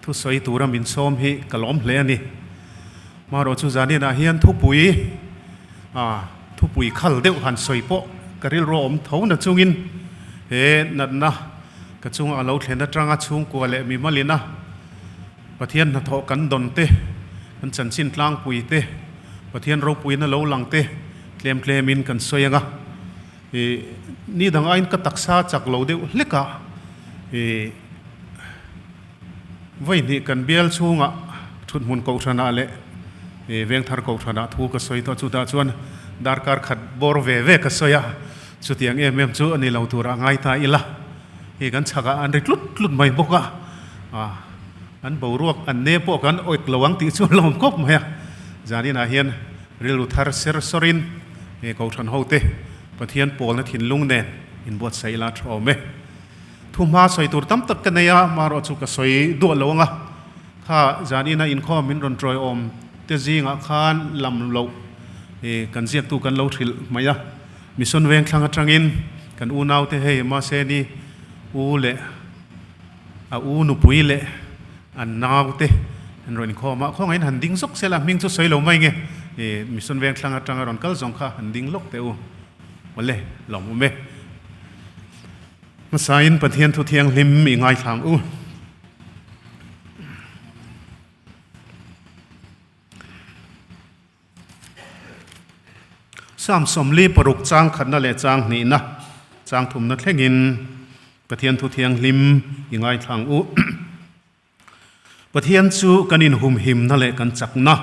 Thusawi tura min sawm hi ka lawm hle a ni. Marawh chu zaninah hian thupui ah thupui khal deuh han sawi pawh ka rilru a awm tho na chungin he natna ka chunga a lo thlen atanga chhungkua leh mimalina Pathian hnathawh kan dawn te, kan chanchin tlangpui te, Pathian ropuina lo lang te tlem tlemin kan sawi anga ih ni dang aiin ka taksa chak lo deuh hlek a ih Vaihnih kan bial chhungah thuthmun kohhranah leh Vengthar kohhranah thu ka sawi tawh. Chutah chuan darkar khat bawr ve ve ka sawi a, chutiang em em chu a ni lo turah ngai ta ila. Hei kan chhakah an ri tlut tlut mai bawk a, an boruak an ne pawh kan awih lo ang tih chu a lawm khawp mai a. Zaninah hian rilru thar ser sawrin kohhran hote Pathian pawlna thinlung nen inbuatsaih ila tha awm e. Thu hma sawi tur tam tak ka nei a, marawh chu ka sawi duah lo ang a, kha zanina inkhawm min rawn tawiawm te zingah khan lam loh kan ziaktu kan lo hrilh mai a, Mission Vengthlang atangin kan unaute hei Maseni u leh a u nupui leh an naute an rawn inkhawm a, khawngaihin han ding zawk sela hming chu sawi lo mai nge Mission Vengthlang atanga rawn kal zawng kha han ding lawk teh u, awle lawmawm e. Hmasain Pathian Thu Thianghlim i ngaithlang u. Psalm 46 chang khatna leh chang hnihna, chang thumna thlengin Pathian Thu Thianghlim i ngaithlang u. Pathian chu kan inhumhimna leh kan chakna,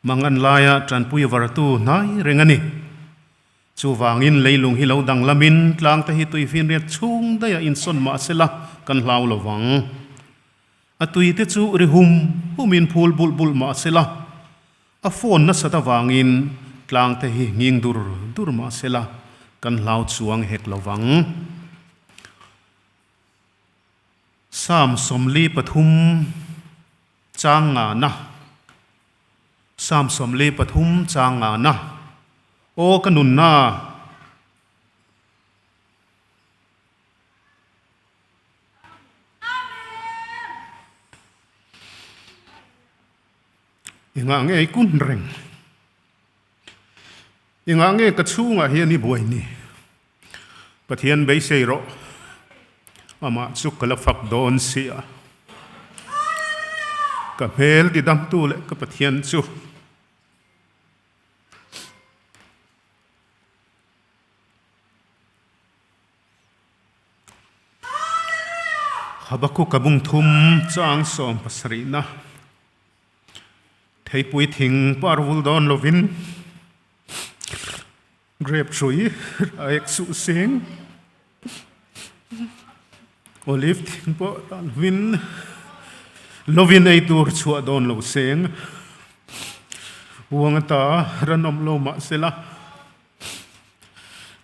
mangan laia tanpui vartu hnai reng a ni. Chuvangin leilung hi lo danglamin tlangte hi tuifinriat chhung daih a insawn mah sela kan hlau lo vang. A tuite chu ri hum humin phul bulh bulh mah sela, a phone nasat avangin tlangte hi nghing dur dur mah sela kan hlau chuang hek lo vang. Psalm 43 chang ngana. Psalm 43 chang ngana. Aw ka nunna! Engah nge i kun reng? Engah nge ka chhungah hian i buai ni? Pathian beisei rawh, amah chu ka la fak dawn si a. Ka hmel tidamtu leh ka Pathian chu. Habakkuk a bung thum chang 70na theipui thing par vul dawn lovin grape hrui a ek suh seng olive thing pawh dah lovin lovin ei tur chhuah dawn lo seng uang ata ran awm lo mah sela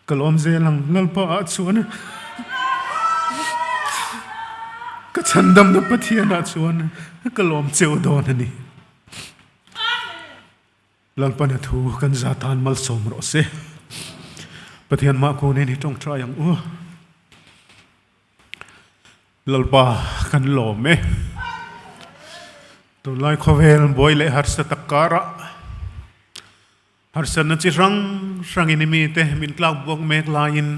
ka lawm zel ang lalpa ah chuan ka chhandamna Pathian ah chuan ka lawm cheu dawn a ni. Lalpana thu kan za tan malsawm rawh se. Pathian mah ko nen hi tawngtai ang u. Lalpa kan lawm e. Tunlai khawvel buai leh harsa tak karah harsatna chi hrang hrangin i mite min tlak buak mek laiin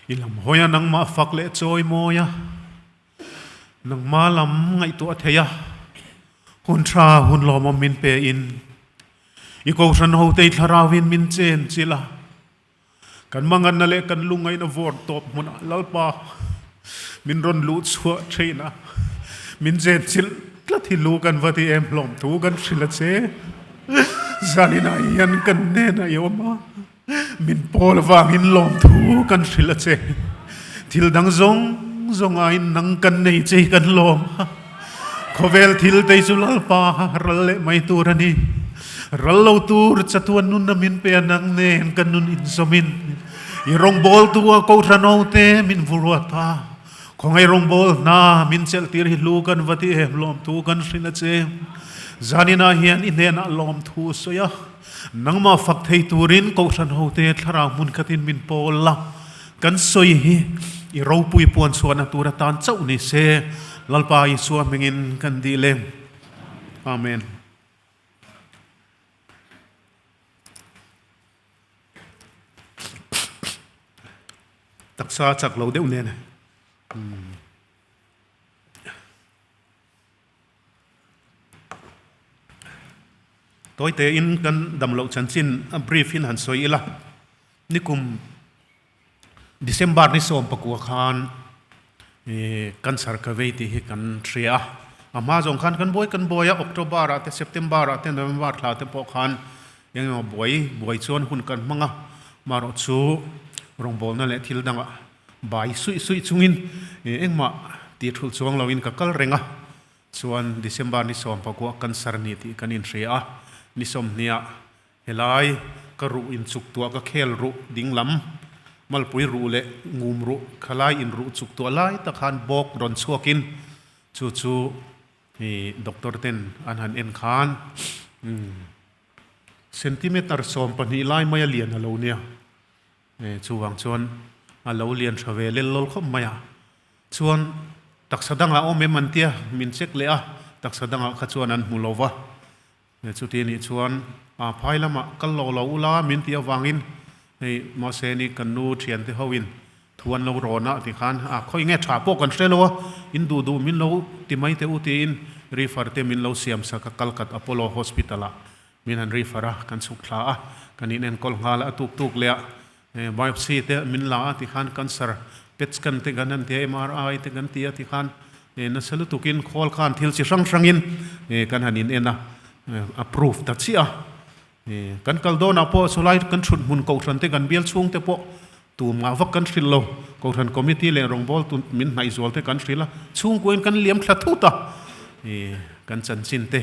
I lam hawi a nangmah fak leh chawi mawi a, nangmah lam ngaihtuah thei a, hun tha hun lawmawm min pe in, i kohhran hote i thlarauin min chen chilh a, kan manganna leh kan lungngaihna vawr tawp hmunah Lalpa min rawn luh chhuah thin a, min chen chilh tlat hi lu kan va ti em hlawm thu kan hrilh a che, zaninah hian kan hnenah i awm a. Min pawl avangin lawmthu kan hrilh a che. Thil dang zawng zawng aiin nang kan nei che hi kan lawm a. Khawvel thil te chu Lalpa ral leh mai tur a ni. Ral lo tur chatuan nunna min pe a nang nen kan nun inzawmin i rawngbawltu a Kohhran hote min vuruat a. Khawngaih rawngbâwl hna min chelhtir hi hlu kan va ti em lawmthu kan hrilh a che. Zaninah hian i hnenah lawmthu sawi a. Nangmah fak thei turin Kohhran hote thlarau hmun khatin min pawl la, kan sawi hi i ropui puan chhuahna tur atan chauh ni se. Lalpa Isua hmingin kan dil e. Amen. Taksa chak lo deuh nen. Tawi tein kan dam loh chanchin a brief in han sawi ila. Nikum December ni 19 khan cancer ka vei tih hi kan hria a. A hma zawng khan kan buai kan buai a, October ah te September ah te November thla te pawh khan eng emaw buai buai chuan hun kan hmang a. Marawh chu rawngbawlna leh thil dangah bai suih suih chungin engmah tih thulh chuang loin ka kal reng a. Chuan December ni 19 cancer ni tih kan inhria a, ni 20 ah Helai ka ruh inchuk tuah ka khel ruh ding lam, malpui ruh leh ngum ruh khalai inruh chuk tuah lai tak khan bawk rawn chhuakin chu chu i doctor ten an han en khan centimeter 12 lai mai a lian a lo nia. Chuvang chuan a lo lian tha ve lel lawl khawp mai a. Chuan taksa dangah awm em an tia min check leh a, taksa dangah kha chuan an hmu lo va. Chuti anih chuan phai lamah kal lo lo ula min tih avangin hei mahse ni kan nu thiante hoin thu an lo rawn a ti khan a khawi nge tha pawh kan hre lo a, in duh duh min lo ti mai teh u tiin refer te min lo siam sak a Kalkat Apollo Hospital ah min han refer a, kan chhuk thla a, kan inenkawl nghal a, a tuk tuk leh a Biopsy te min la a ti khan cancer pet scan te kan han ti a, MRI te kan ti a ti khan nasa lutukin khawl khan thil chi hrang hrangin kan han in en a, a proof ta chiah a. Kan kal dawnah pawh chulai kan thut hmun kohhran te kan bial chhung te pawh tumah vak kan hrilh lo, kohhran committee leh rawngbâwl tu min hnaih zual te kan hrilh a, chhungkuain kan liam thla thut a, kan chanchin te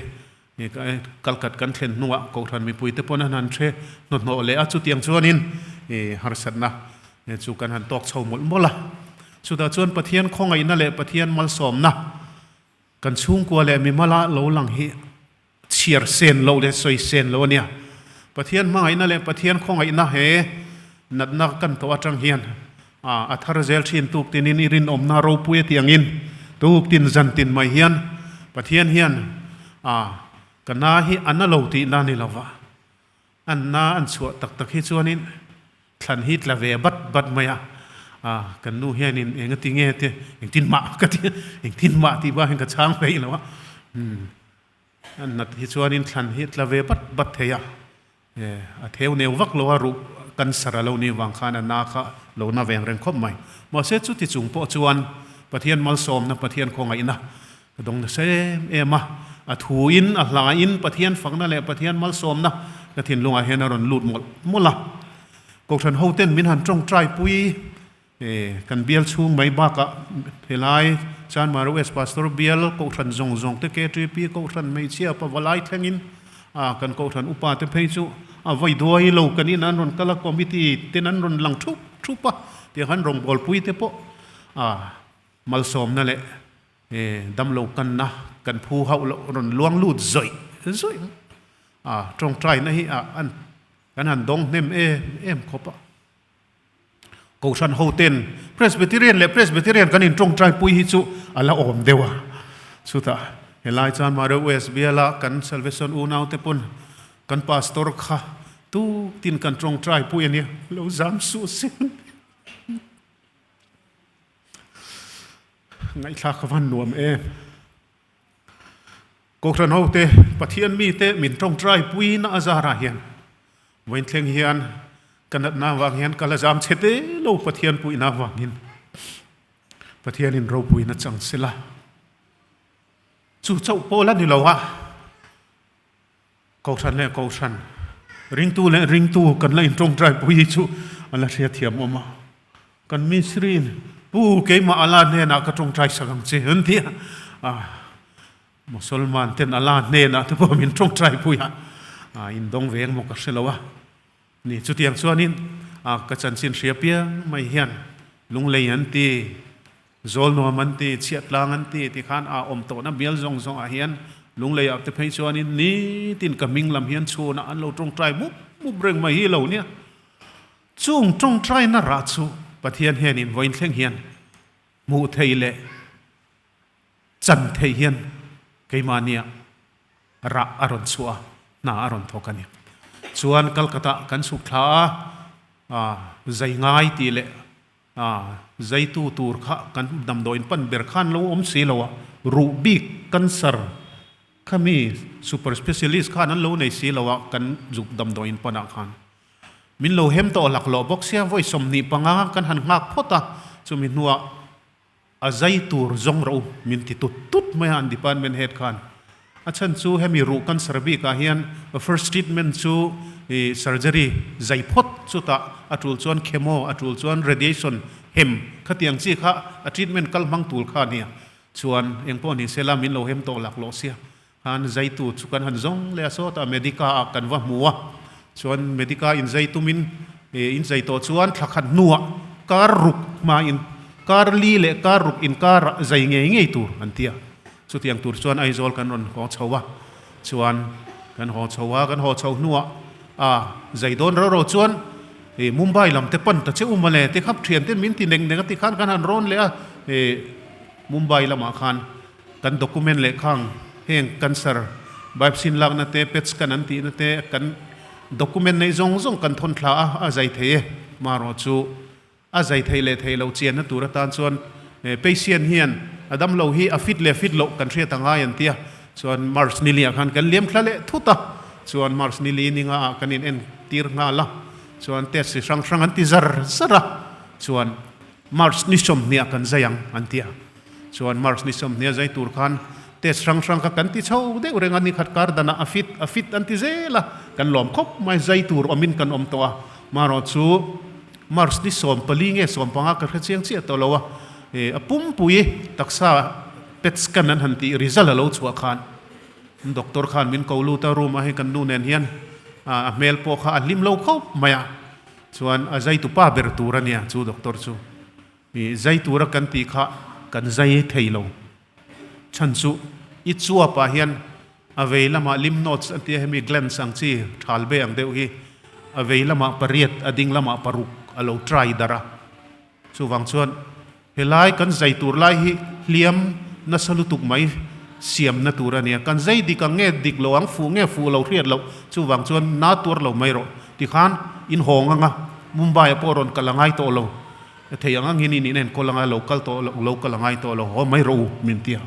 Kalkat kan thlen hnuah Kohhran mipuite pawn an han hre hnawhnawh leh a, chutiang chuanin harsatna chu kan han tawk chho mawlh mawlh a. Chutah chuan Pathian khawngaihna leh Pathian malsawmna kan chhungkua leh mimala lo lang hi chhiar sen loh leh sawi sen loh a nia. Pathian hmangaihna leh Pathian khawngaihna he natna kan tawh atang hian a thar zel thin tuk tinin i rinawmna ropui a tih angin tuk tin zan tin mai hian Pathian hian a ka na hi a na lo tihna ni lova an na an chhuah tak tak hi chuanin thlan hi tla ve bat bat mai a, a kan nu hianin eng a ti nge te engtin mah ka ti engtin mah tih bak hian ka chhang peih lo a, an nat hi chuanin thlan hi tla ve bat bat thei a. A theu neu vak lo a, ruh cancer a lo nih vang khan a na kha lo na veng reng khawp mai. Mahse chuti chung pawh chuan Pathian malsawmna, Pathian khawngaihna ka dawng nasa em em a. A thuin, a hlain Pathian fakna leh Pathian malsawmna ka thinlungah hian a rawn lut mawlh mawlh a. Kohhran hoten min han tawngtai pui Kan bial chhung mai bakah helai Chanmar West Pastor bial Kohhran zawng zawng te KTP Kohhran hmeichhia pavalai thlengin kan Kohhran upa te phei chu a vawi duai lo kan in an rawn kal a, committee ten an rawn lang thup thup a, tiang han rawngbawlpui te pawh malsawmna leh damlo kanna kan phu hauh loh rawn luang lut zawih zawih a, tawngtaina hi an kan han dawng hnem em em khawp a. Kohhran hoten Presbyterian leh Presbyterian kan intawngtai pui hi chu a la awm deuh a. Chutah helai chuan Mare US biala kan Salvation unaute pawn kan pastor kha tukin kan tawngtai pui a nia, lo zam suh se. Ngaihthlak ka van nuam em. Kohhran hote Pathian mite min tawngtai puina a zarah hian vawiin thleng hian ka natna avang hian ka la zam chhe te lo Pathian puihna avangin Pathianin ropuina chang sela chu chauh pawh la ni lo a, Kohhran leh Kohhran, ringtu leh ringtu kan la intawngtai pui hi chu a la hriatthiam awm a. Kan ministry-in, Pu, keimah Allah hnenah ka tawngtai sak ang che, an ti a. Musalman ten Allah hnenah te pawh min tawngtai pui a, indawng ve engmaw ka hre lo a. Ni, chutiang chuanin ka chanchin hria piang mai hian lunglei an ti. Zawl nuam an ti, chhiat tlang an ti ti khan aa awm tawhna bial zawng zawng ah hian lunglei ah te phei chuanin nitin ka hming lam hian chhunah an lo tawngtai mup mup reng mai hi lo nia. Chung tawngtaina rah chu Pathian hianin vawiin thleng hian hmuh thei leh. chan theih hian keimahnia rah a rawn chhuah a, hna a rawn thawk a ni. Chuan Calcutta kan chhuk thla a, ah zai ngai tih leh ah zaitu tur kha kan damdawiin pan ber khan lo awm si lo a, ruh bik cancer khami super specialist khan an lo nei si lo a kan zuk damdawiin panah khan. Min lo hem tawh laklawh bawk sia vawi 25 kan han nghak phawt a, chumi hnuah A zai tur zawng rawh u min ti tut tut mai a an department head khan. A chhan chu hemi ruh cancer bik ah hian first treatment chu ih surgery zai phawt chutah a tul chuan chemo a tul chuan radiation hem khatiang chi kha a treatment kal hmang tul kha a nia. Chuan engpawh ni sela min lo hem tawh laklawh sia khan zai tu chu kan han zawng leh a sawtah medica ah kan va hmu a, chuan medica in zai tumin ih in zai tawh chuan thla khat hnuah kar ruk hmain kar li leh kar ruk inkarah zai ngei ngei tur an ti a, chutiang tur chuan Aizawl kan rawn haw chho a, chuan kan haw chho a, kan haw chho hnuah a zai dawn ro ro chuan ih Mumbai lam te pan ta che u mawle ti khap thian ten min ti neng neng a ti khan kan han rawn leh a, ih Mumbai lamah khan. Kan document leh khang heng cancer biopsy lakna te, pet scan an tihna te, kan document neih zawng zawng kan thawn thla a, a zai thei e. Marawh chu a zai thei leh thei lo chianna tur atan chuan patient hian a damlo hi a fit leh fit loh kan hriat a ngai an tia. Chuan March ni liah khan kan liam thla leh thut a, chuan March ni li ninga ah kan in en tir nghal a, chuan test chi hrang hrang an ti zar zar a, chuan March ni 20 ah kan zai ang an tia. Chuan March ni 20 a zai tur khan test hrang hrang kha kan ti chho deuh reng a, ni khat kar danah a fit a fit an ti zel a, kan lawm khawp mai, zai tur awmin kan awm tawh a. Marawh chu March ni 14 nge 15 ka hre chiang chiah tawh lo a, a pumpui taksa pet scan an han tih result a lo chhuah khan doctor khan min ko lut a, room ah hei kan nu nen hian a hmel pawh kha a hlim lo khawp mai a, chuan a zai tupa ber tur a nia chu doctor chu. I zai tura kan tih kha kan zai thei lo. Chhan chu i chuap ah hian a vei lamah lymph nodes an tia hemi glands ang chi thal be ang deuh hi a vei lamah pariat a ding lamah paruk a lo try darh a. Chuvang chuan helai kan zai tur lai hi hliam nasa lutuk mai siamna tur a nia. Kan zai dik ang nge dik lo ang fuh nge fuh lo hriat loh chuvang chuan na tuar lo mai rawh tikhan in hawng anga Mumbai ah pawh rawn kal a ngai tawh lo. A thei ang angin in inenkawl anga lo kal tawh lo, lo kal a ngai tawh lo, haw mai rawh u, min ti a.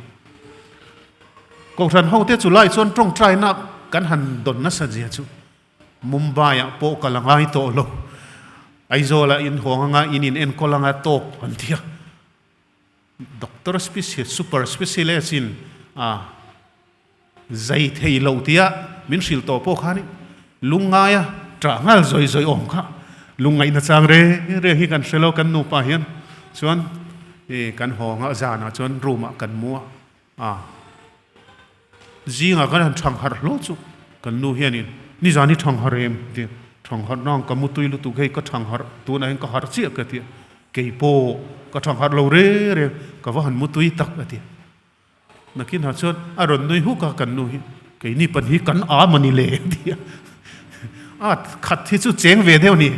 Kohhran hote chu lai chuan tawngtaina kan han dawn nasa zia chu Mumbai ah pawh kal a ngai tawh lo, Aizawl ah in hawng anga in inenkawl anga tawk an ti a. Doctor specialist, super specialist in a zai thei lo tia min hrilh tawh pawh khan lungngaia ṭah nghal zawi zawi awm kha lungngaihna chang reng reng hi kan hre lo kan nupa hian chuan ih kan haw nghah zanah chuan room ah kan mu a a zingah kan han thang harh hlawh chu kan nu hianin nizan hi thang harh em tia thang harh nang ka mutui lutuk hei ka thang harh tunah hian ka harh chiah ka tia keipawh ka thang harh lo reng reng ka va han mutui tak a tia. Nakinah chuan a rawn nui huk a, kan nu hi keini pan hi kan am a ni le a ti a. A khat hi chu cheng ve deuh a ni.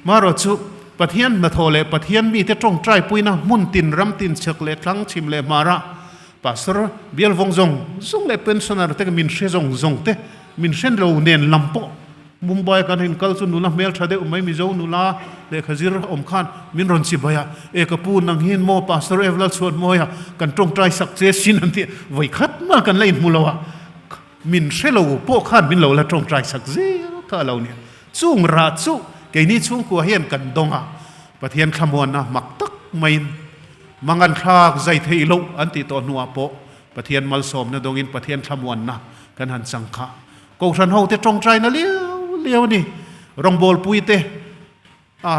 Marawh chu Pathian hnathawh leh Pathian mite tawngtai puina hmun tin ram tin chhak leh thlang chhim leh hmara Pastor bial vawng zawng zawng leh pensioner te min hre zawng zawng te min hre lo nen lam pawh Mumbai kan in kal chu nula hmel tha deuh mai Mizo nula lehkha zir awm khan min rawn chi bai a, e ka pu nang hian maw Pastor Ev Lalchhuanmawia kan tawngtai sak che sin an ti a, vawi khat mah kan la inhmu lo a, min hre lo pawh khan min lo la tawngtai sak zel kha a lo nia. Chung rah chu keini chhungkua hian kan dawng a, Pathian thlamuanna mak tak maiin mangan thlak zai theih loh an tih tawh hnuah pawh Pathian malsawmna dawngin Pathian thlamuanna kan han chang kha. Kohhran ho te tawngtaina liau liau a ni. Rawngbawlpui te a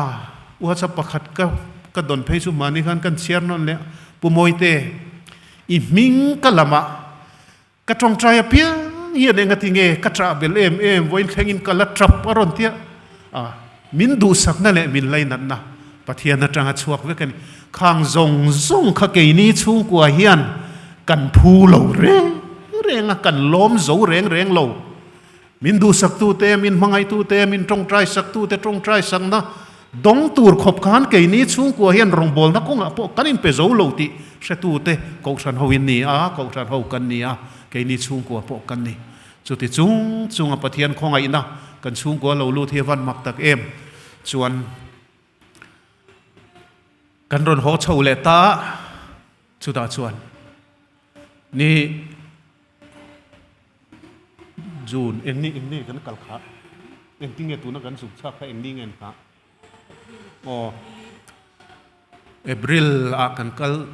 WhatsApp pakhat ka ka dawn phei chu mahni khan kan chhiar nawn leh a, Pu Mawite i hming ka lamah ka tawngtai apiang hian engati nge ka chah bel em em vawiin thlengin ka la tap a rawn tia a, min duhsakna leh min lainatna Pathian atanga chhuak vek a ni. Khang zawng zawng kha keini chhungkua hian kan phu lo reng reng a, kan lawm zo reng reng lo. Min duhsaktute, min hmangaihtute, min tawngtaishaktute tawngtaishakna dawng tur khawp khan keini chhungkua hian rawngbawlna kawngah pawh kan inpe zo lo tih Hretute Kohhran ho in ni a, Kohhran ho kan ni a, keini chhungkua pawh kan ni. Chuti chung chunga Pathian khawngaihna kan chhungkua lo lut hi a van mak tak em chuan kan rawn haw chho leh ta a, chutah chuan ni June eng ni eng ni kan kal kha engtinge tuna kan zuk chhak kha eng ni nge an nghah? Aw April ah kan kal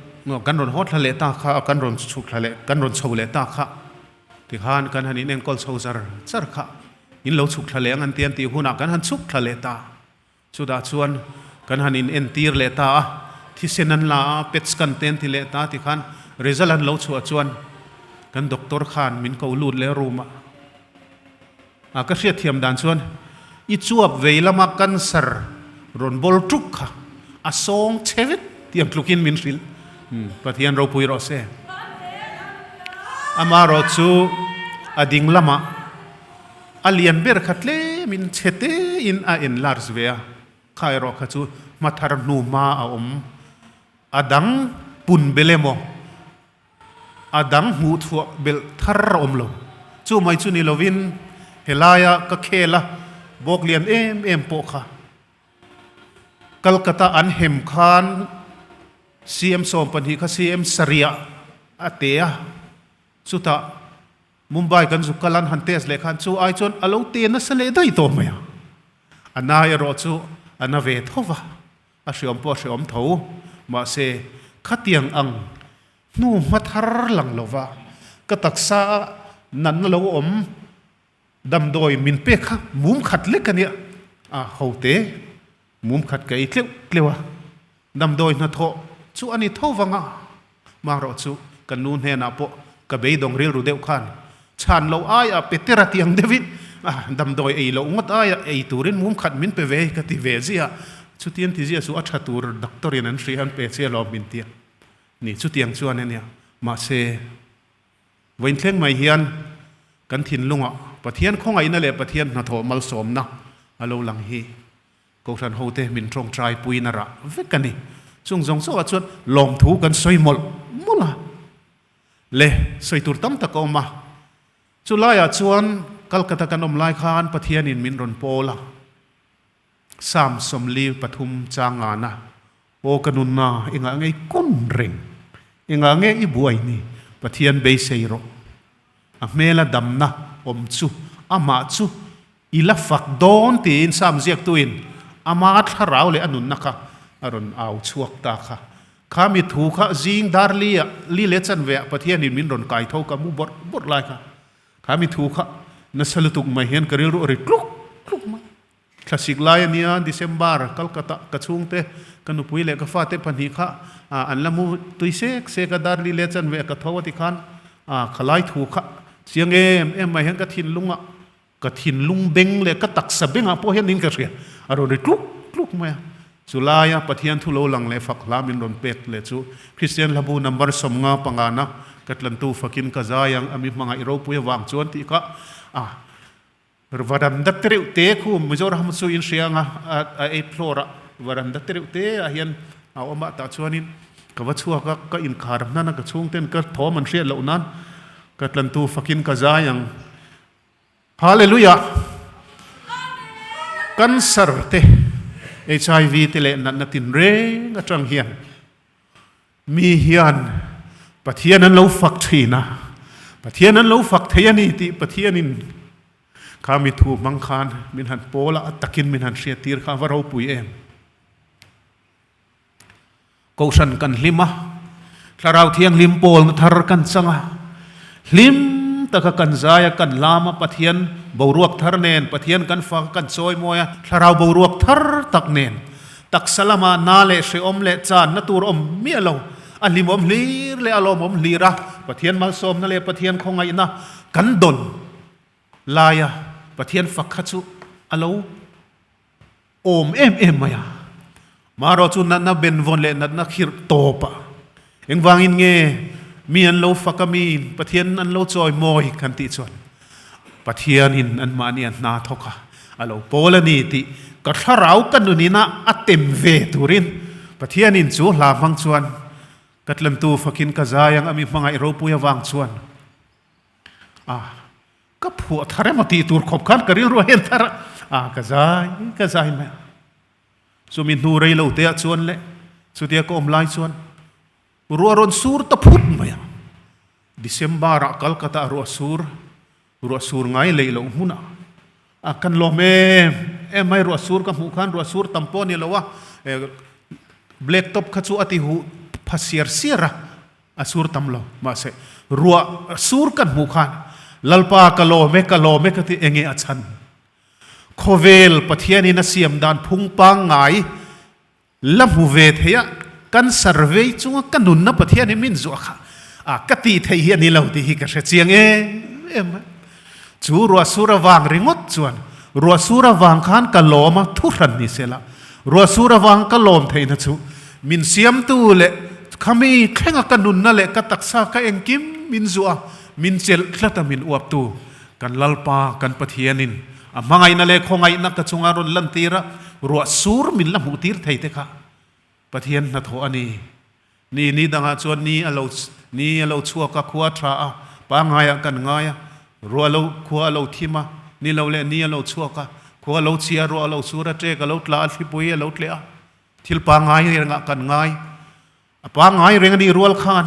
kan rawn haw thla leh ta kha kan rawn chhuk thla leh kan rawn chho leh ta kha tikhan kan han inenkawl chho zar zar kha in lo chhuk thla leh ang an ti an tih hunah kan han chhuk thla leh ta chutah chuan kan han inentir leh ta a thisen an la a pet scan te an ti leh ta tikhan result an lo chhuah chuan kan doctor khan min ko lut leh room ah. A ka hriatthiam dan chuan i chuap vei lama cancer rawn bawl tuk kha a sawng che vek tiang tlukin min hrilh. Pathian ropui rawh se. Amaherawh chu a ding lamah a lian ber kha tlemin chhe tein a enlarge ve a, kha erawh kha chu hma thar hnu hma a awm. A dang pun bel emaw A dang hmuh chhuah belh thar a awm lo. Chu mai chu ni lovin helaia ka khel a bawk lian em em pawh kha Calcutta an hem khan CM 12 kha CM sarih a te a, chutah Mumbai kan zuk kal an han test leh khan chu ai chuan a lo te nasa leh daih tawh mai a. A nai erawh chu a na ve tho va. A hreawm pawh a hreawm tho, mahse khatiang ang hnu hma thar lang lova ka taksa a natna lo awm damdawi min pek kha mum khat lek a nia, a hote mum khat ka ei tleuh tleuh a, damdawi hnathawh chu a ni tho vang a, marawh chu ka nu hnenah pawh ka beidawng rilru deuh khan Chhan lo aia Petera ti ang deuhin damdawi ei loh ngawt aia ei turin mum khat min pe ve ka ti ve ziah. Chutiang ti ziah chu a tha tur doctor in an hria an pe che alawm min tia. Ni chutiang chuan ania. Mahse vawiin thleng mai hian kan thinlungah Pathian khawngaihna leh Pathian hnathawh malsawmna a lo lang hi Kohhran hote min tawngtai puiin a rah vek a ni. Chung zawng zawngah chuan lawmthu kan sawi mawlh mawlh a. Le, sawi tur tam tak a awm a. Chu laiah chuan Calcutta kan awm lai khan Pathianin min rawn pawl a. Psalm 43 chang ngana, Aw ka nunna, engah nge i kun reng? Engah nge i buai ni? Pathian beisei rawh. A hmela damna awm chu amah chu i la fak dawn tiin Psalm ziaktuin ama thlarau leh a nunna kha a rawn au chhuak ta kha. Kha mi thu kha zing dar li ah li leh chanve ah Pathianin min rawn kai tho ka mu bawrh bawrh lai kha. Kha mi thu kha nasa lutuk mai hian ka rilru a ri tluk tluk mai. Thlasik lai a nia December Calcutta ka chhungte ka nupui leh ka fate pahnih kha an la mu tui sek sek a dar li leh chanve ah ka tho a ti khan kha lai thu kha chiang em em mai hian ka thinlung ah Ka thinlung beng leh ka taksa bengah pawh hian in ka hria, a rawn ri tluk tluk mai a. Chu laia Pathian thu lo lang leh fak hla min rawn pek leh chu Kristian hlabu number 55 na ka tlantu fakin ka zai ang a mi hmangaih ropui avang chuan tih kha a varanda tereuh te khu Mizoram chu in hria anga a eighth floor ah varanda tereuh te ah hian a awm a tah chuanin ka va chhuak a ka inkhar hnan a ka chhungten ka thawm an hriat loh nan ka tlantu fakin ka zai ang. Hallelujah! Cancer te, HIV te leh natna tinreng atang hian mi hian Pathian an lo fak thin a, Pathian an lo fak thei a ni tih Pathianin kha mi thu hmang khan min han pawl a, a takin min han hriattir kha a va ropui em! Kohhran kan hlim a, Thlarau Thianghlim pawlna thar kan chang a, hlim taka kan zai a, kan lam a, Pathian boruak thar nen, Pathian kan fak a, kan chawimawi a, Thlarau boruak thar tak nen, taksa lama na leh hrehawm leh channa tur awm miah lo, a hlimawm hlir leh a lawmawm hlir a, Pathian malsawmna leh Pathian khawngaihna kan dawn laia Pathian fak kha chu a lo Awm em em mai a. Marawh chu natna benvawn leh natna khirh tawp a. Engvangin nge mi an lo fak a mi Pathian an lo chawi mawi kan tih chuan Pathianin anmahni a hna thawk a, a lo pawl a ni tih ka thlarau ka nunin a a tem ve turin Pathianin chu hla hmang chuan. Ka tlantu fakin ka zai ang a mi hmangaih ropui avang chuan a ka phuah thar emaw tih tur khawp khan ka rilru a hen thar a, a ka zai ka zai mai a. Chumi hnu rei lo te ah chuan leh chutia ka awm lai chuan ruah rawn sur ta phut mai a. December ah Calcutta ah ruah sur ruah sur ngai lei loh hmunah a kan lawm em em mai ruah sur ka hmuh khan ruah sur tam pawh a ni lo a black top kha chu a ti huh pha siar siar a a sur tam lo mahse ruah sur kan hmuh khan Lalpa ka lawm e ka lawm e ka ti enge a chhan khawvel Pathianin a siam dan phung pangngai La hmu ve thei a, kan survey chunga ka nunna Pathian hi min zuah kha a ka tih theih hi a ni lo tih hi ka hre chiang em em a. Chu ruahsur avang ringawt chuan ruahsur avang khan ka lawm a, thu hran ni se la, ruahsur avang ka lawm theihna chu min siamtu leh khami thlenga ka nunna leh ka taksa ka engkim min zuah a, min chelh tlat a min uaptu kan Lalpa kan Pathianin A hmangaihna leh khawngaihna ka chunga rawn lantir a, ruah sur min la hmuh tir thei te kha Pathian hnathawh a ni. Ni ni dangah chuan ni a lo ni a lo chhuak a, khua a tha a, pangaiah kan ngai a, ruah lo khua a lo thim a, ni lo leh ni a lo chhuak a, khua a lo chhia a, ruah a lo sur a, ṭek a lo tla a, thlipui a lo tleh a, thil pangai rengah kan ngai. A pangngai reng a nih rual khan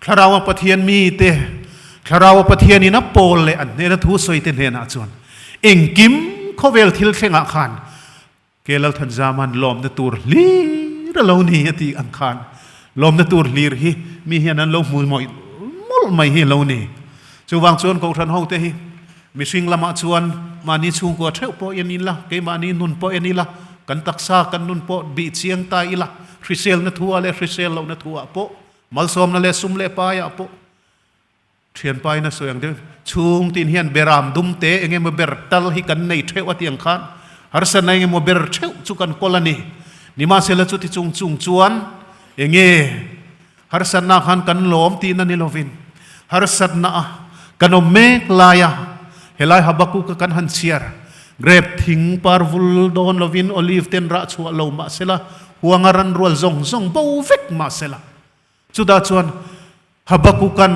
Thlaraua Pathian mite, Thlaraua Pathianin a pawl leh an hnena thu sawite hnenah chuan engkim khawvel thil thlengah khan Ke Lalthanzama'n lawmna tur hlir a lo ni a tih ang khan lawmna tur hlir hi mi hian an lo hmu mawih mawlh mai hi a lo ni. Chuvang chuan Kohhran hote hi mihring lamah chuan mahni chhungkua theuh pawh en ila, keimahni nun pawh en ila, kan taksa kan nun pawh bih chiang ta ila, hriselna thuah leh hrisel lohna thuah pawh, malsawmna leh sum leh paiah pawh thianpaina sawi ang deuh chhung tin hian beram dum te eng emaw ber tal hi kan nei theuh a tih ang khan harsatna eng emaw ber theuh chu kan kawl a ni. Nimahsela chuti chung chung chuan eng nge Harsatna khan kan lawm tihna ni lovin harsatna a kan awm mek laia helai Habakkuk-a kan han chhiar grep thing par vul dawn lovin olive ten rah chhuah lo mah sela huanga ran rual zawng zawng bo vek mah sela chutah chuan Habakkuk-a'n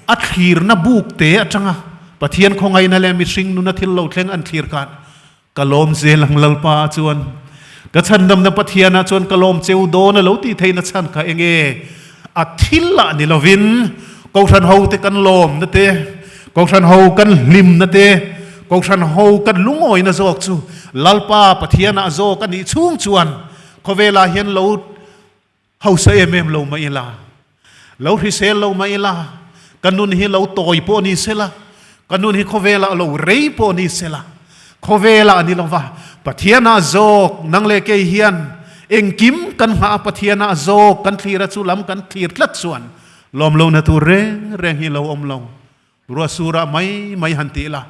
a thlirna buk te atanga Pathian khawngaihna leh mihring nuna thil lo thleng an thlir khan Ka lawm zel ang Lalpa ah chuan ka chhandamna Pathian ah chuan ka lawm cheu dawn a lo tih theihna chhan kha enge a thil ah ni lovin Kohhran ho te kan lawmna te, Kohhran ho kan hlimna te, Kohhran ho kan lungawina zawk chu Lalpa Pathian ah zawk a nih chhung chuan khawvel ah hian lo Hausa em em lo mah ila, lo hrisel lo mah ila, ka nun hi lo tawi pawh ni sela, ka nun hi khawvelah lo rei pawh ni sela, khawvelah a ni lo va, Pathianah zawk nang leh kei hian engkim kan nghah a, Pathianah zawk kan thlir a, chu lam kan thlir tlat chuan lawm lohna tur reng reng hi lo awm lo. Ruah surah mai mai han tih la,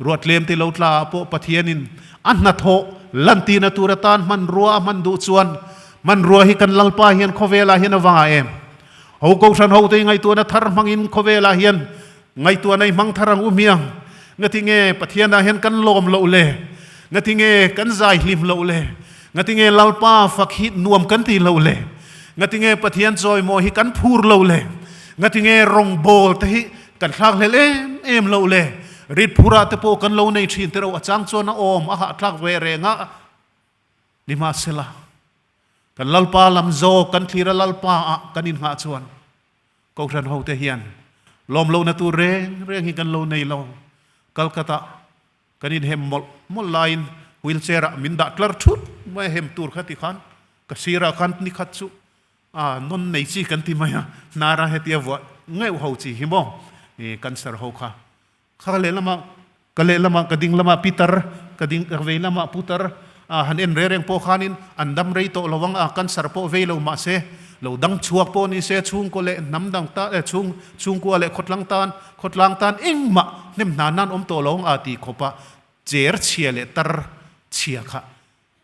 ruah tlem ti lo tla ah pawh Pathianin a hnathawh lantirna tur atan hmanrua a hman duh chuan hmanrua hi kan Lalpa hian khawvelah hian a vanga em? Ho Kohhran hote i ngaihtuahna thar hmangin khawvelah hian ngaihtuahna i hmang thar ang u hmiang. Ngatinge Pathianah hian kan lawm loh le? Ngatinge kan zai hlim loh le? Ngatinge Lalpa fak hi nuam kan ti loh le? Ngatinge Pathian chawimawi hi kan phur loh le? Ngatinge rawngbawl te hi kan thlak hlel em em loh le? Rit phurah te pawh kan lo nei thin te ro a chang chuan a awm a hahthlak ve reng a. Nimahsela, kan Lalpa lam zawk kan thlir a Lalpa ah kan innghah chuan Kohhran ho te hian lawm lohna tur reng reng hi kan lo nei lo. Calcutta kan inhem mawlh mawlh laiin wheelchair ah min dah tlar thut mai a hem tur kha ti khan ka sirah khan ni khat chu A non nei chi kan ti mai a, hnara hetia vuah ngeuh ho chi hi maw i cancer ho kha. Kha ka lehlamah ka lehlamah ka ding lamah pitar ka ding ka vei lamah putar a han en reng reng pawh khanin an dam rei tawh lo ang a, cancer pawh vei lo mahse lo dang chhuak pawh ni se chhungkaw leh hnam dang tan eh chhung chhungkua leh khawtlang tan khawtlang tan engmah hnem hna nan awm tawh lo ang a ti khawp a cher chhia leh tar chhia kha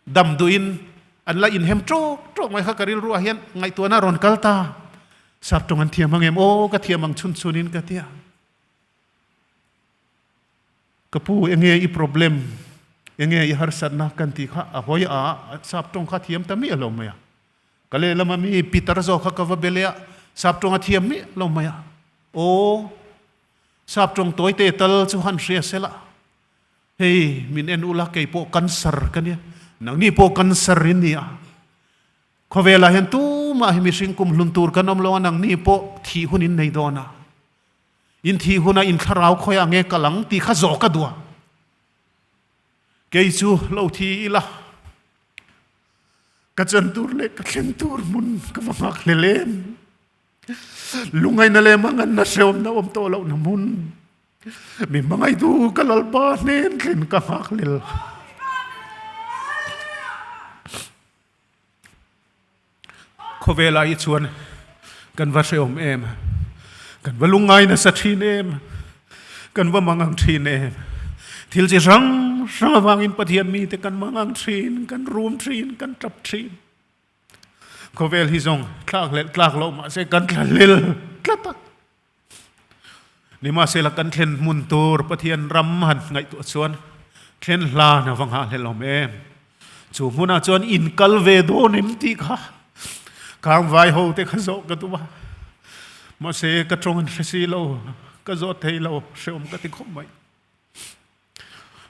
Dam duhin an la inhem ṭawk ṭawk mai kha ka rilruah hian ngaihtuahna a rawn kal ta. Sap ṭawng an thiam ang em? Aw, ka thiam ang chhun chhunin ka ti a. Ka pu, enge i problem, enge i harsatna kan tih kha a hawi a, sap ṭawng kha thiam ta miah lo mai a. Ka lehlam a mi Peter zawk kha ka va be leh a, Sap tawng a thiam miah lo mai a. Aw, sap tawng tawi te tal chu han hria se la. Hei, min en ula kei pawh cancer ka nia. Nangni pawh cancer in nia. Khawvelah hian tumah hi mihring kum hlun tur kan awm lo a, nangni pawh thih hun in nei dawn a. In thih huna in thlarau khawiah nge kal ang tih kha zawh ka duh a. Kei chu lo thi ila, ka chan tur leh ka thleng tur hmun ka va nghak hlel em. Lungaina leh manganna hrehawmna awm tawh lohna hmun, mi hmangaihtu ka Lalpa hnen thlen ka nghak hlel. Khawvelah hi chuan kan va hrehawm em, kan va lungngai nasa thin em, kan va mangang thin em. Thil chi hrang hrang avangin Pathian mite kan mangang thin, kan rum thin, kan tap thin. Khawvel hi zawng thlak leh tlak loh mahse kan thla hlel tlat a. Nimahsela kan thlen hmun tur Pathian ram han ngaihtuah chuan thlen hlan a va nghahhlelh awm em? Chu hmunah chuan in kal ve dawn em tih kha khang vai ho te kha zawh ka tum a, mahse ka tawng an hre si lo, ka zawt thei lo, hrehawm ka ti khawp mai.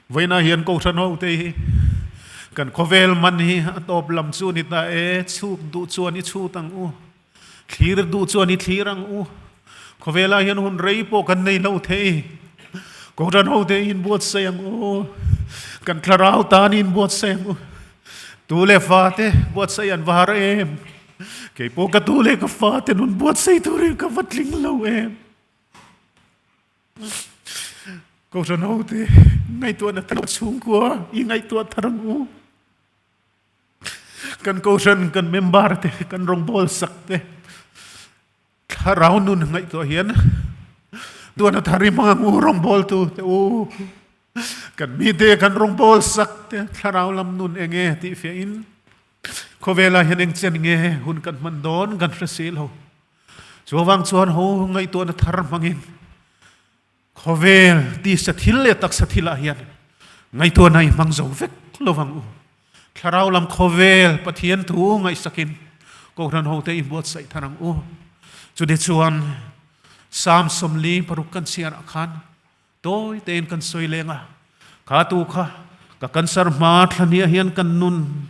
Vawiinah hian Kohhran ho te hi kan khawvel man hi a tawp lam chu ni ta e, chhuk duh chuan i chhut ang u, thlir duh chuan i thlir ang u. Khawvelah hian hun rei pawh kan nei lo thei. Kohhran ho te hi inbuatsaih ang u, kan thlarau tan hi inbuatsaih ang u. Tu leh fa te buatsaih an va har em? Kei pawh ka tu leh ka fa te nun buatsaih turin ka va tling lo em? Kohhran hote ngaihtuahna thar chhungkua i ngaihtuah thar ang u. Kan kohhran kan member te kan rawngbawl sak te thlarau nun ngaihtuah hian tuahna thar i hmang ang u rawngbawl tu te u. Kan mite kan rawngbawl sak te thlarau lam nun enge tih fiah in khawvelah hian engchen nge hun kan hman dawn kan hre si lo. Chuvang chuan ho ngaihtuahna thar hmangin khawvel tisa thil leh taksa thilah hian ngaihtuahna i hmang zo vek lovang u. Thlarau lam khawvel Pathian thu ngaihsakin Kohhran hote i buatsaih thar ang u. Chutih chuan Psalm 46 kan chhiarah khan tawi tein kan sawi leng a, kha tu kha ka cancer hma thlahniah hian kan nun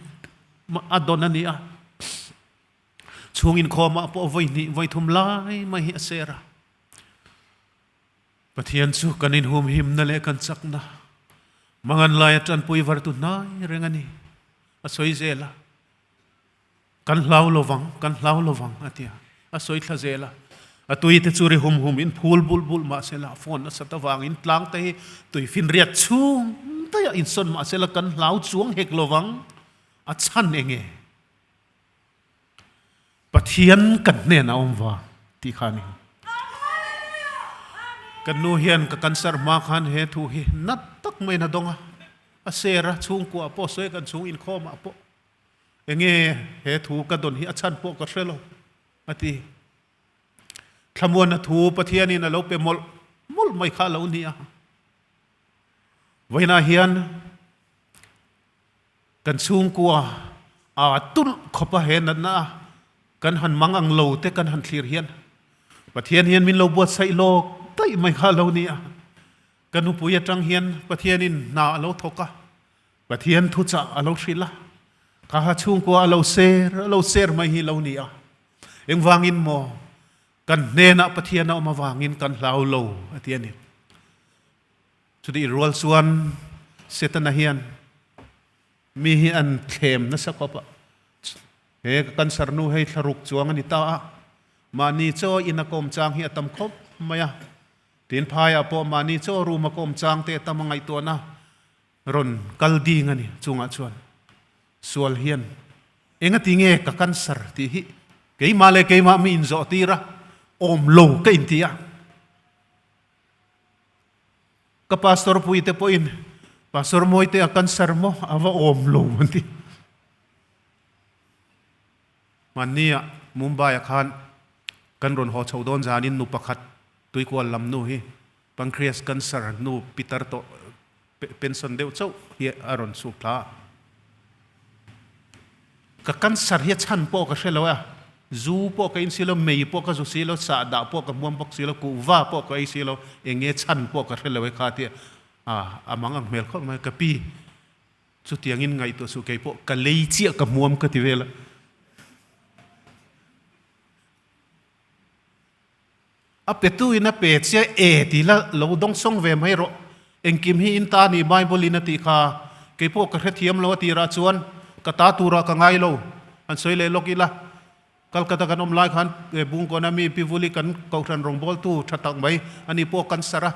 a dawn a ni a. Chhung inkhawmah pawh vawi hnih vawi thum lai mai hi a ser a. Pathian chu kan inhumhimna leh kan chakna mangan laia tanpui vartu hnai reng a ni, a sawi zel a. Kan hlau lovang, kan hlau lovang a ti a, a sawi thla zel a. A tui te chu ri hum hum in phul bulh bulh mah se la, phone nasa ta vangin tlang te hi tui finriat chhung daih a insawn mah se la kan hlau chuang hek lovang, a chhan enge? Pathian kan hnenah a awm va tih kha a ni. Kan nu hian ka cancer hma khan he thu hi nat tak maiin a dawng a, a ser a, chhungkuah pawh sawi kan chhung inkhawmah pawh enge he thu ka dawn hi a chhan pawh ka hre lo a ti. Thlamuanna thu Pathianin a lo pe mawlh mawlh mai kha a lo ni a. Vawiinah hian Kan chhungkua aa tulh khawp a he natna a kan han mang ang lo te kan han thlir hian Pathian hian min lo buatsaih lawk daih mai kha a lo ni a. Ka nupui atang hian Pathianin hna a lo thawk a, Pathian thuchah a lo hrilh a, kha ha chhungkua a lo ser a lo ser mai hi lo ni a. Engvangin maw kan hnenah Pathian a awm avangin kan hlau lo a ti a ni. Chutih rual chuan Setana hian mi hi an thlem nasa khawp a, he ka cancer nu hei thlaruk chuang a ni ta a, mahni chaw in a kawm chang hi a tam khawp mai a, tin phaiah pawh mahni chaw room a kawm chang te a tam a ngaihtuahna rawn kal ding a ni. Chungah chuan sual hian engati nge ka cancer tih hi keimah leh keimah mi inzawh tir a, awm lo ka inti a. Ka pastor pui te pawhin Pastor Mawite a cancer maw a va awm lo an ti. Hmanni ah Mumbai ah khan kan rawn haw chho dawn zanin nu pakhat tuikual lam nu hi pancreas cancer nu pitar tawh pension deuh chauh hi a rawn chhuk thla a. Ka cancer hi a chhan pawh ka hre lo a. Zu pawh ka in si lo, mei pawh ka zu si lo, sahdah pawh ka hmuam bawk si lo, kuhva pawh ka ei si lo, eng nge chhan pawh ka hre lo e kha tia a mang ang hmel khawp mai. Ka pi, chutiangin ngaihtuah suh kei pawh ka lei chiah ka hmuam ka ti vel a. A petu in a pe chiah e ti la lo dawng sawng ve mai rawh. Engkim hi in ta ni Bible in a tih kha keipawh ka hrethiam lo a tirah chuan ka ta turah ka ngai lo. Han sawi leh lawk ila Calcutta kan awm lai khan Bungkawna mi Pi Vuli kan Kohhran rawngbawltu tha tak mai ani pawh kan sar a,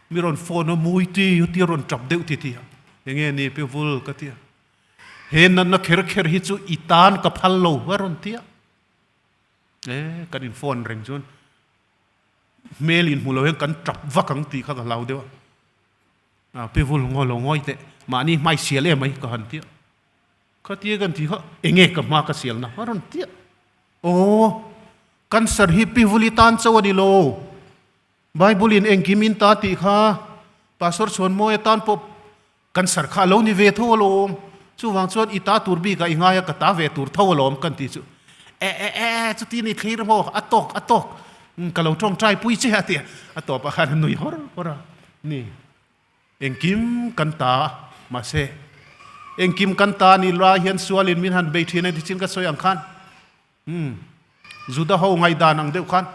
mi rawn phone a mawi ti ti a rawn tap deuh ti ti a, enge ni Pi Vul ka ti a, he natna kher kher hi chu i tan ka phal lo a rawn ti a. E, kan in phone reng chuan hmel in hmu lo hian kan tap vak ang tih kha ka hlau deuh a. A, pi vul ngaw lo ngawi teh, mahni hmai sial em mai ka han tia. Khatia kan ti kha enge ka hma ka sialna a rawn tia. Aw, cancer hi pi vuli tan chauh a ni lo. Bible in engkim in ta tih kha Pastor Chhuanmawia tan pawh Cancer kha a lo ni ve tho alawm, chuvang chuan i ta tur bikah i ngai a, ka ta ve tur tho alawm kan ti chu. E e e, chuti ni thlir maw, a tawk a tawk, ka lo tawngtai pui che a ti a, a tawpah khan a nui hawr hawr a, ni engkim kan ta mahse engkim kan ta ni lai hian sualin min han bei thin a tichin ka sawi ang khan umm Juda ho ngaihdan ang deuh khan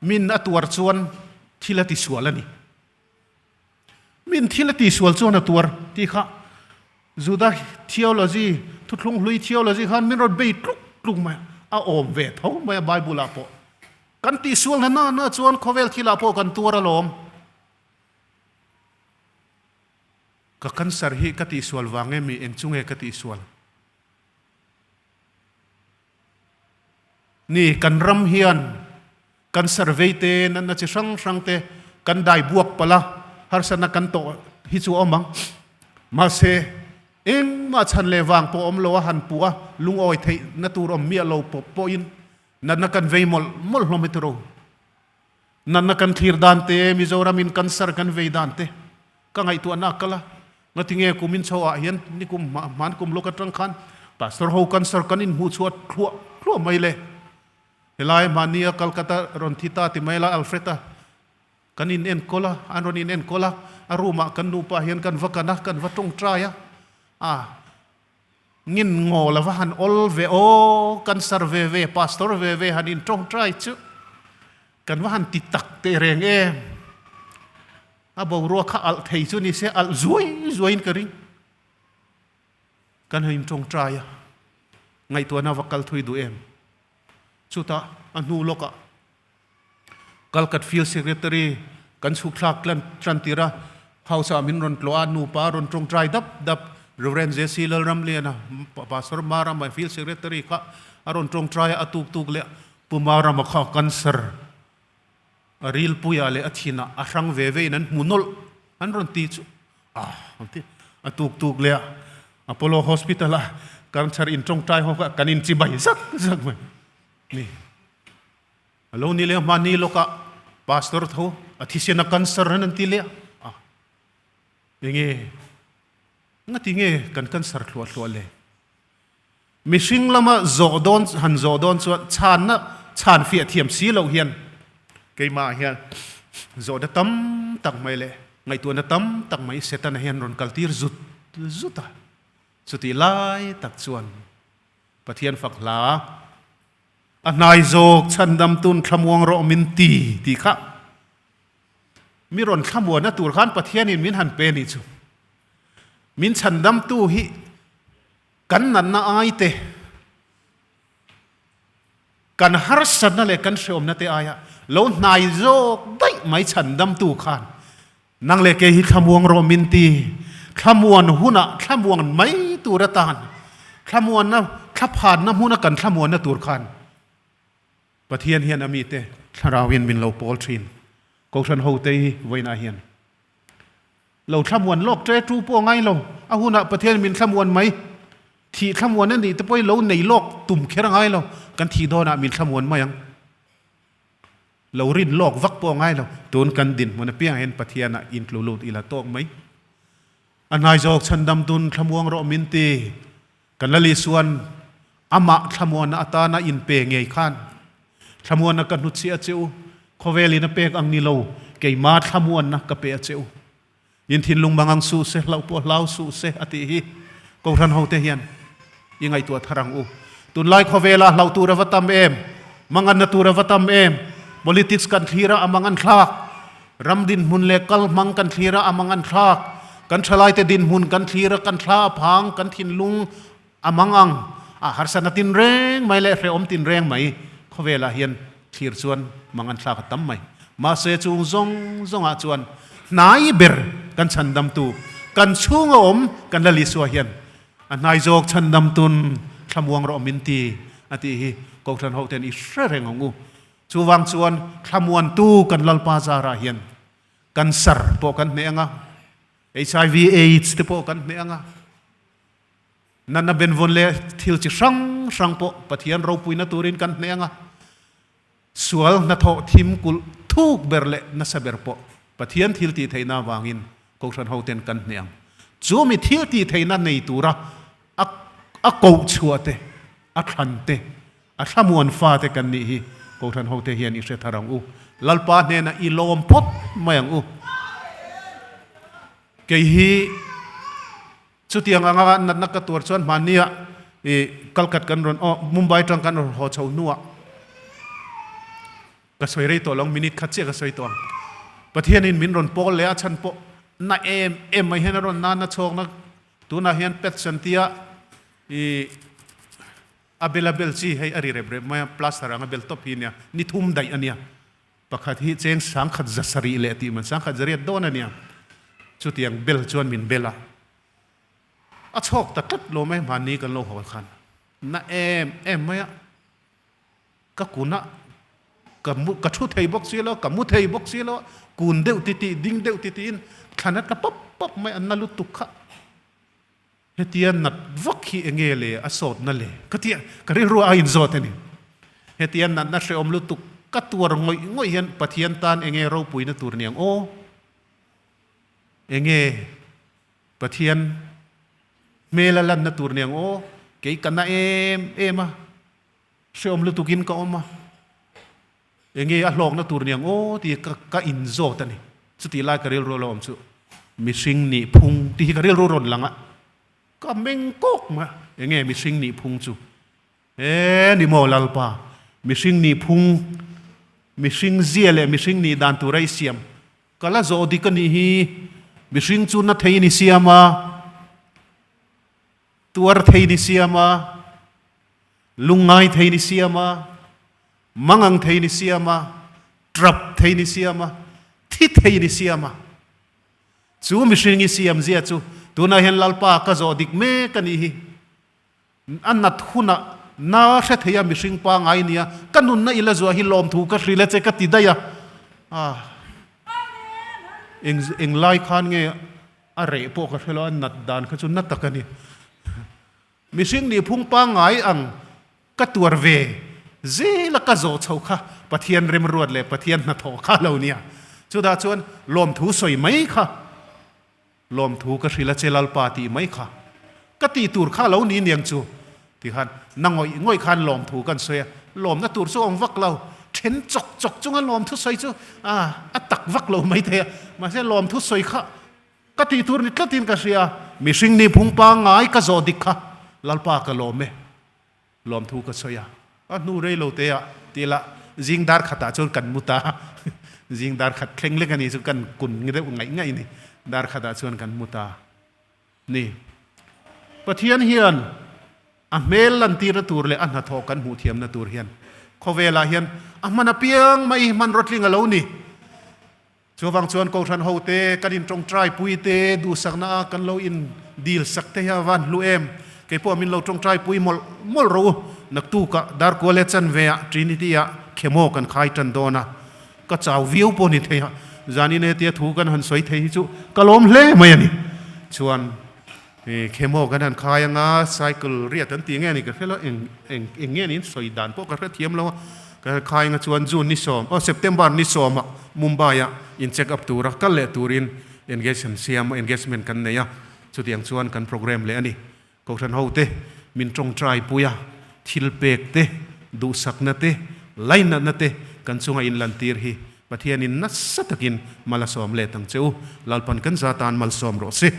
min a tuar chuan thil a ti sual a ni. Min thil a tihsual chuan a tuar tih kha Juda theology, thuthlung hlui theology khan min rawn bei tluk tluk mai a, a awm ve tho mai a Bible ah pawh. Kan tihsual hna na na chuan khawvel thil ah pawh kan tuar alawm. Ka cancer hi ka tihsual vang nge mi eng chu nge ka tihsual? Ni, kan ram hian kan survey te, natna chi hrang hrang te kan dai buak palh a, harsatna kan tawh hi chu a awm ang. Mahse, engmah chhan leh vang pawh awm lo a han puh a, lungawi theihna tur awm miah lo pawp pawhin natna kan vei mawlh mawlh hlawm hi tiro. Natna kan thlir dan te, Mizoramin cancer kan vei dan te ka ngaihtuahna a kal a, Ngatinge kum in chho ah hian nikum hman kum lawk atang khan Pastor ho cancer kan inhmuh chhuah thluah thluah mai le. Helai mahnia Calcutta rawn thi ta ti mai la Alfred a kan in enkawl a, an rawn in enkawl a, a room ah kan nupa hian kan va kan a, kan va tawngtai a, a ngin ngaw lova han awl ve aw, cancer ve ve Pastor ve ve han in tawngtai chu kan va han ti tak teh reng em. A boruak kha alh thei chu ni se alh zuai zuaiin ka ring. Kan han intawngtai a, ngaihtuahna va kal thui duh em? Chutah a hnu lawkah Kalkat Field Secretary kan chhuk thlak tlan tan tir a, House ah min rawn tlawh a, nupa a rawn tawngtai dap dap. Rev. JC Lalramliana, Pastor Marama Field Secretary kha a rawn tawngtai a, a tuk tuk leh Pu Marama kha cancer A rilpuiah leh a thinah a hrang ve vein an hmu nawlh an rawn ti chu ah an ti a tuk tuk leh a Apollo Hospital a cancer in tawngtai ho kha kan inchi bai zak zak mai ni. A lo ni leh a hmani lawkah pastor tho a thisena cancer an an ti leh a enge ngati nge kan cancer thluah thluah le. Mihring lama zawh dawn han zawh dawn chuan chhanna chhan fiah thiam si loh hian keimah hian zawhna tam tak mai leh ngaihtuahna tam tak mai Setana hian rawn kaltir zut zut a. Chutih lai tak chuan Pathian fak hla a hnai zawk chhandam tun thlamuang rawh min ti tih kha mi rawn thlamuanna tur khan Pathianin min han pe nih chu. Min chhandamtu hi Kan natna ai te, kan harsatna leh kan hreawmna te aia lo hnai zawk daih mai chhandamtu khan nang leh kei hi thlamuang rawh min ti. Thlamuan hunah thlamuan mai tur atan thlamuanna thlaphanna hmuna kan thlamuanna tur khan Pathian hian a mite thlarauin min lo pawl thin. Kohhran hote hi vawiinah hian Lo thlamuan lawk ṭe ṭu pawh a ngai lo. A hunah Pathian min thlamuan mai. Thih thlamuan a nih te pawhin lo nei lawk tum kher a ngai lo. Kan thih dawnah min thlamuan mai ang. Lo rin lawk vak pawh a ngai lo. Tun kan dinhmun apiangah hian Pathianah intlu lut ila tawk mai. A hnai zawk chhandam tun thlamuang rawh min ti. Kan la Lisuan. Amah thlamuanna atana inpe ngei khan thlamuanna ka hnutchhiah a che u, khawvelin a pek ang ni lo, keima thlamuanna ka pe a che u. In thinlung mangang suh se, hlauh pawh hlau suh se a tih hi Kohhran hote hian i ngaihtuah thar ang u. Tunlai khawvela hlauh tur a va tam em? Manganna tur a va tam em? Politics kan thlir a, a mangan thlak. Ram dinhmun leh kal hmang kan thlir a, a mangan thlak. Kan thalaite dinhmun kan thlir a, kan thla a phang, kan thinlung a mangang a, harsatna tinreng mai leh hrehawm tinreng mai khawvelah hian thlir chuan mangan thlak a tam mai. Mahse chung zawng zawngah chuan hnai ber kan chhandamtu, kan chhunga awm kan la Lisua hian a hnai zawk chhandamtun thlamuang rawh min ti a tih hi Kohhran hoten i hre reng ang u. Chuvang chuan thlamuantu kan Lalpa zarah hian cancer pawh kan hneh ang a, HIV AIDS te pawh kan hneh ang a, Natna benvawn leh thil chi hrang hrang pawh Pathian ropuina turin kan hneh ang a, sual hnathawh thim kulh thuk ber leh nasa ber pawh Pathian thil tih theihna avangin Kohhran hoten kan hneh ang. Chu mi thil tih theihna nei tura a a koh chhuah te, a thlan te, a thlamuan fate kan nih hi Kohhran hote hian i hre thar ang u. Lalpa hnenah i lawm phawt mai ang u. Kei hi. Chutiang anga natna ka tuar chuan hmannia i Kalkat kan rawn aw Mumbai tang kan rawn haw chho hnuah ka sawi rei tawh lo ang minute khat chiah ka sawi tawh ang. Pathianin min rawn pawl leh a chhan pawh na em em mai hian a rawn nana chhawkna tunah hian pet santia i a bel a bel chi hei a ri rep rep mai a plaster anga bel tawp hi nia ni thum daih a nia. Pakhat hi cheng sangkhat za sarih leh tih man sangkhat zariat dawn a nia. Chutiang bel chuan min bel a. A chhawk ta tlat lo mai hmanni kan lo haw khan. Na em em mai a. Ka kun a, ka mu ka thu thei bawk si lo, ka mu thei bawk si lo, kun deuh ti tih, ding deuh ti tiin thlan a tla pawp pawp mai a, na lutuk kha. Hetia nat vak hi enge le a sawtna le? Ka ti a, ka rilru a inzawt a ni. Hetia natna hrehawm lutuk ka tuar ngawih ngawih hian Pathian tan enge ropuina tur niang aw? Enge Pathian hmel a lanna tur niang aw? Kei ka na em em a, hrehawm lutukin ka awm a, Enge a hlawkna tur niang aw tih ka ka inzawt a ni. Chutih lai ka rilru lo awm chu mihring nih phung tih hi ka rilru rawn lang a, ka meng kawk mai a, enge mihring nih phung chu? E ni maw Lalpa, mihring nih phung, mihring zia leh mihring nih dan tura i siam ka la zawh dik a nih hi, mihring chu na thei in i siam a, tuar thei in i siam a, lungngai thei in i siam a, Mangang thei ni siam a, trap thei ni siam a, thi thei ni siam a. Chu mihring i siam zia chu tunah hian Lalpa ka zawh dik mek a nih hi. A nat hunah na hre thei a mihring pangai nia, ka nunna i la zuah hi lawmthu ka hrilh a che ka ti daih a. Ah, eng eng lai khan nge a reh pawh ka hre lo, a nat dan kha chu na tak a ni. Mihring nih phung pangai ang Ka tuar ve zel a ka zawh chho kha Pathian remruat leh Pathian hnathawh kha lo nia. Chutah chuan lawmthu sawi mai kha, lawmthu ka hrilh a che Lalpa tih mai kha ka tih tur kha lo ni niang chu ti khan na ngawih ngawih khan lawmthu kan sawi a, lawmna tur chu a awm vak lo, then chawk chawk chunga lawmthu sawi chu a a tak vak lo mai thei a, mahse lawmthu sawi kha Ka tih tur ni tlatin ka hria, mihring nih phung pangngai ka zawh dik kha Lalpa ka lawm e, lawmthu ka sawi a, a hnu rei lo te ah ti ila zing dar khatah chuan kan mu ta, zing dar khat thleng lek a ni chu kan kun deuh ngaih ngaih a ni, dar khatah chuan kan mu ta ni. Pathian hian a hmel lantirna tur leh a hnathawh kan hmuh thiamna tur hian khawvelah hian a hman apiang mai hmanraw tling a lo ni. Chuvang chuan Kohhran hote kan intawngtai pui te, duhsakna a kan lo in dil sak te hi a van hlu em? Kei pawh min lo tawngtai pui mawlh mawlh rawh u. Naktukah Darkuale chanve ah Trinity ah khemaw kan khai tan dawn a, ka chau viau pawh ni thei a, zanin hetia thu kan han sawi thei hi chu ka lawm hle mai a ni. Chuan khemaw kan han khai anga cycle riat an tih nge ni ka hre lo, eng eng eng nge niin sawi dan pawh ka hrethiam lo a. Ka khainga chuan June ni sawm, aw September ni sawmah Mumbai-ah in check up tura kal leh turin engagement siam, engagement kan nei a, chutiang chuan kan programme leh a ni. Kohhran hote min tawngtai pui a, Thil pek te, duhsakna te, lainatna te kan chunga inlantir hi Pathianin nasa takin mal a sawm let ang che u. Lalpan kan za tan malsawm rawh se.